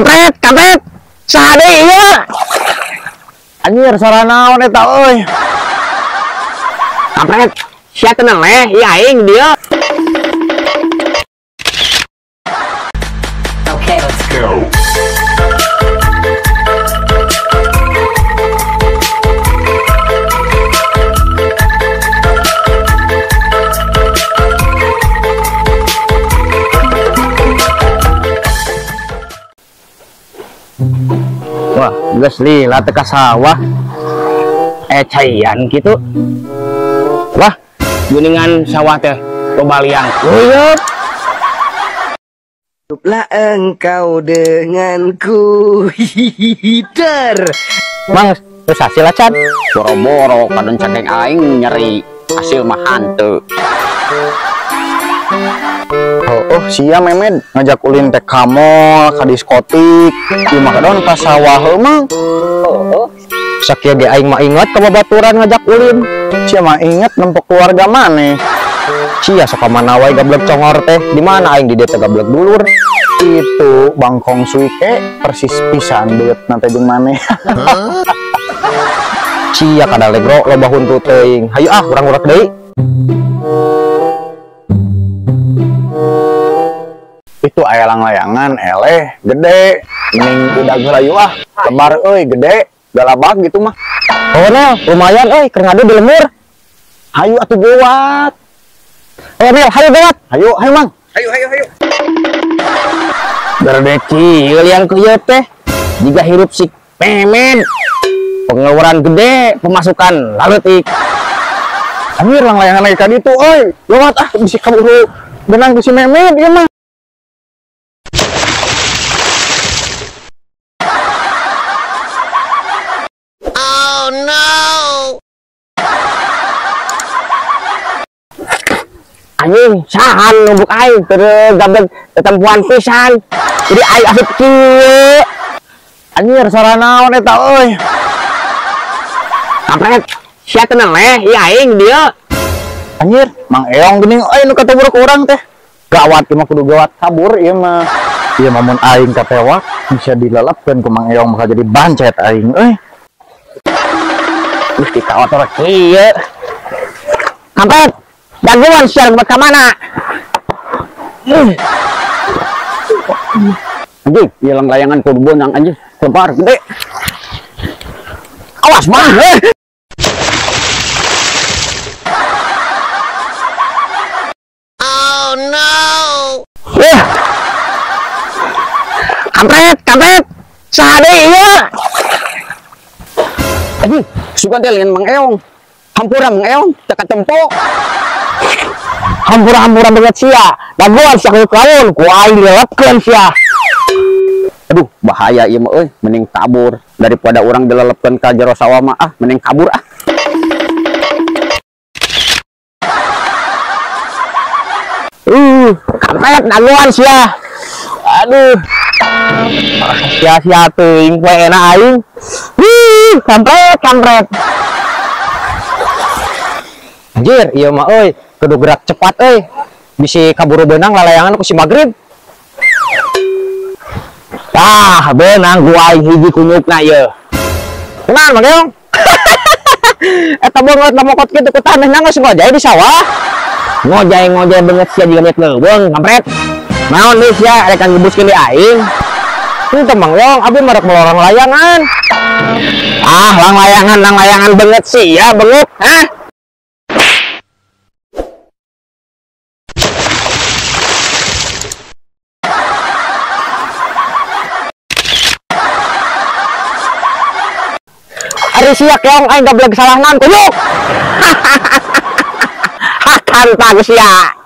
Kampret, kampret. Saha deui ieu? Anjir, suara naon eta euy? Kampret, sia teu neleh, ieu aing dieu. Okay, let's go. Wah, geus lila teu ka sawah. Caian kitu. Wah, geuningan sawah teh loba liang. Leuyeut. Hiduplah engkau denganku. Hider. Mang, terus hasil acan. Boro-boro kadon cakeng aing nyeri, hasil mah hanteu. Oh, sia Memed ngajak ulin teh ka mall, ka diskotik, ieu mah kadon ka sawah heuh mang. Oh, sakieu ge aing mah inget ka babaturan ngajak ulin. Sia mah inget nempok keluarga maneh. Sia sok ka mana wae gablek congor teh, di mana aing di dieu teh gablek dulur. Itu bangkong suike persis pisan deuet na teh jeung maneh. Sia kadalegro loba huntu teuing. Hayu ah urang-urang deui. Itu aya langlayangan eleh gede mending udah heula yeuh ah lebar euy gede galabak gitu mah. Oh Nel, lumayan euy keur ngadu di lemur. Hayu atuh geuwat. Oh Nel, hayu geuwat. Hayu, hayu Mang. Hayu, hayu, hayu. Berdeki liang kieu teh jiga hirup si Memed. Pengeluaran gede, pemasukan laleutik. Anjir langlayangan lagi ka ditu euy. Lewat ah bisi kaburu benang ku si Memed ieu mah. Anjing, sahan numbuk aing terus gablek tetempuan pisan. Jadi aing asup kieu. Anjir, suara naon eta euy? Kampret, sia teu neleh, ieu aing dieu. Anjir, Mang Eong geuning euy nu kataburuk urang teh. Gawat ieu mah kudu gawat kabur ieu mah. Ieu mah mun aing katewak bisa dilelepkeun ku Mang Eong bakal jadi bancet aing euy. Geus dikaotor kieu. Kampret, daguan sia ka mana? Anjing, ieu langlayangan kudu beunang anjing. Lebar gede. Awas mah. Oh no. Kampret, kampret. Saha deui ieu? Anjing, sugan teh lain Mang Eong. Hampura Mang Eong, teu katempo. Hampura-hampura banget sia. Daguan sia kudu kawun, ku aing dilelepkeun sia. Aduh, bahaya ieu mah euy, mending kabur daripada urang dilelepkeun ka jero sawah mah ah, mending kabur ah. Kampret daguan sia. Aduh. Sia-sia teuing poe enak aing. Kampret, kampret. Anjir, ieu mah euy, kudu gerak cepat euy. Bisi kaburu beunang lalayangan ku si Magrib. Tah, beunang gua aing hiji kunyukna ieu. Kunaon Mang Eong? Eta beungeut lamokot kitu ku taneuh geus ngojay di sawah. Ngojay-ngojay beungeut sia jiga mek leuweung, kampret. Naon deui sia rek ngebuskeun di aing? Henteu Mang Eong, abdi mah rek melorong layangan. Ah, langlayangan beungeut sia beungeut, hah? Ari sia keong aing gablek salahnan kunyuk. Hakan tag sia.